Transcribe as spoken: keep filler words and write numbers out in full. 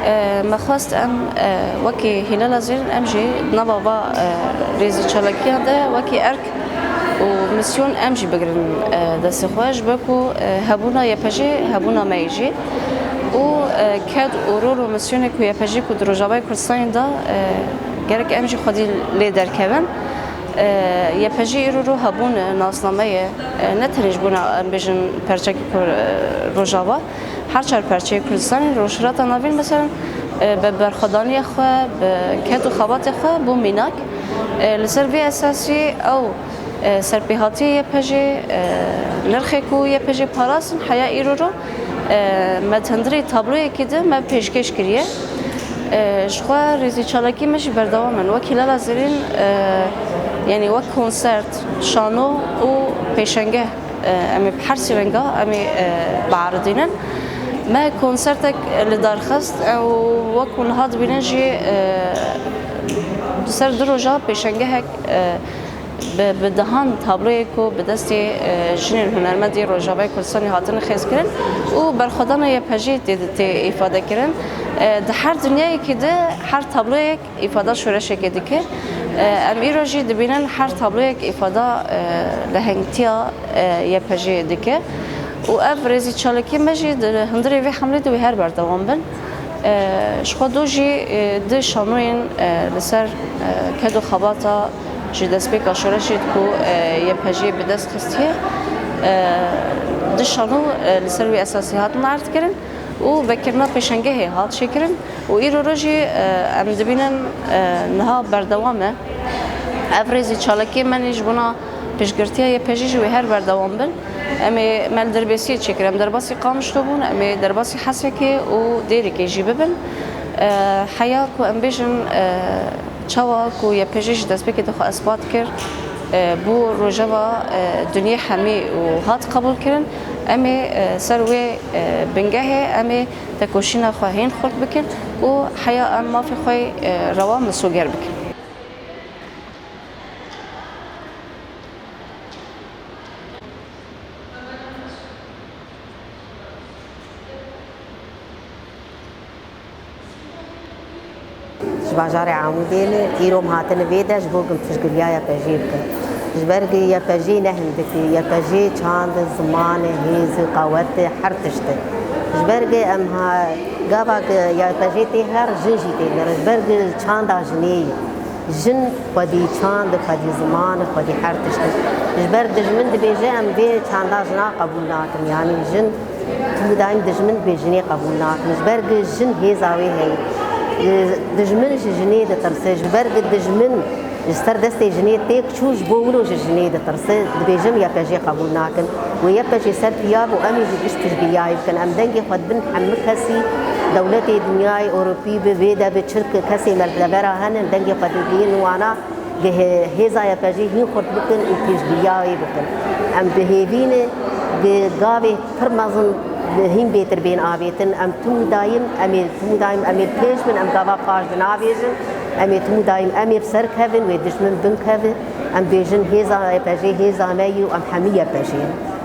E, me xwest em, e, wekî Hîlala Zêrîn em jî di nava va, e, rêzî çalakiyan de wekî erk û misyon em jî bigirin, e, destê xwe, ji bo ku, e, hebûna Y P J hebûna me yê jî û, e, ked û rol û misyonê ku Y P J ku di Rojavayê Kurdistanê de, e, gerek em jî xwedî lê derkevin. E, Y P J îro ro hebûn, e, nasname ye, e, ne tenê ji bona em bêjin perçekî Kur-, e, Rojava. Her çar perçeyê Kurdistanê, Rojhilata Navîn, meselen, e, bi berxwedaniya xwe, bi ked û xebatê xwe bû mînak. E, li ser vê esasî ew, e, serpêhatiyê Y P J, e, nirxê ku Y P J parastin heya îro ro, e, me di hundirê tabloyekê de me pêşkêş kiriye. E, ji xwe rêzî çalakî me jî berdewam in. Wekî Lala Zêrîn, e, yanî wek konsert, şano û pêşengeh, e, em ê bi her sî renga em ê, e, biaridînin. Me konsertek li dar xist, e, û wek hûn niha dibînin jî, e, ser du roja pêşengehek, e, bi, bi dehan tabloyê ku bi destê, e, jinên hunermendê Rojavayê Kurdistanê hatine xêzkirin û berxwedana Y P J tê, tê îfade kirin. E, di her dinyayekî de her tabloyek îfada şoreşekê dike. E, em îro jî dibînin her tabloyek îfada, e, lehengtiya, e, Y P J'ê dike. Û ev rêzî çalakî me jî di hundirê vê hemlê de wê her berdewam bin. E, ji xwe do jî, e, di şanoyên, e, li ser, e, ked û xebata ji destpêka şoreşê ku, e, Y P J'ê bi dest xistiye, e, di şano, e, li ser wî esasî hatin erdkirin û vekirina pêşengehê hat çêkirin. Û îro rojî, e, em dibînin, e, niha berdewam e. Ev rêzî çalakiyê me nî ji bona piştgirtiya Y P J'ê jî wê her berdewam bin. Em ê me li Dirbêsiyê çêkir. Em derbasî Qamişlo bûn, em ê derbasî Hesekê û Dêrikê jî bibin. E, heya ku em bêjin, e, çawa ku Y P J ji destpêkê de xwe esbat kir, e, bû rojeva, e, dinyê hemî û hat qebûlkirin. Em ê, e, ser wê, e, bingehê em ê tekoşîna xwe hîn xurt bikin û heya em mafê xwe, e, rewa misoger bikin. Ji bajarê Amûdê ne, îro em hatine vê de ji bo ku em piştgiriya Y P J'ê bikin. Ji ber ku Y P J ne hindik e, Y P J çand e, ziman e, hêz e, qewet e, her tişt e. Ji ber ku em ha, gava ku Y P J tê her, jin jî tê her. Ji ber ku çanda jinê ye. Jin xwedî çand e, xwedî ziman e, xwedî her tişt e. Ji ber dijmin dibêje, em vê çanda jina qebûl nakin. Yanî jin Tû daîm dijmin bê jinê qebûl nakin. Ji ber ku jin hêza wê heye. Dijmin ji jinê ditirse. Ji ber ku dijmin ji ser destê jinê têk çû, ji bo wilo ji jinê ditirse. Dibêjim Y P J'ê qebûl nakin. Wê Y P J ser piya bû, em ê ji giş piştgiriyayê bikin. Em dengê xwe dibin hemû kesî, dewletê dinyayê, Ewropî bi, vê de bi, çi kesê me li devera hene, em dengê xwe didin wana. Gi hê-, hêza Y P J'ê hîn xurt bikin û pêşgiriya wê bikin. Em bi hêvî ne, gi gavê pir mezin bi hîn bêtir bên avêtin. Em tim û daîm, em ê tim û daîm, em ê pêş bin, em gava paş dinavêjin. Em ê tim û daîm, em ê bi ser kevin, wê dijmin bin keve. Em bêjin hêza Y P J'ê hêza me yî û em hemî Y P J'ê ne.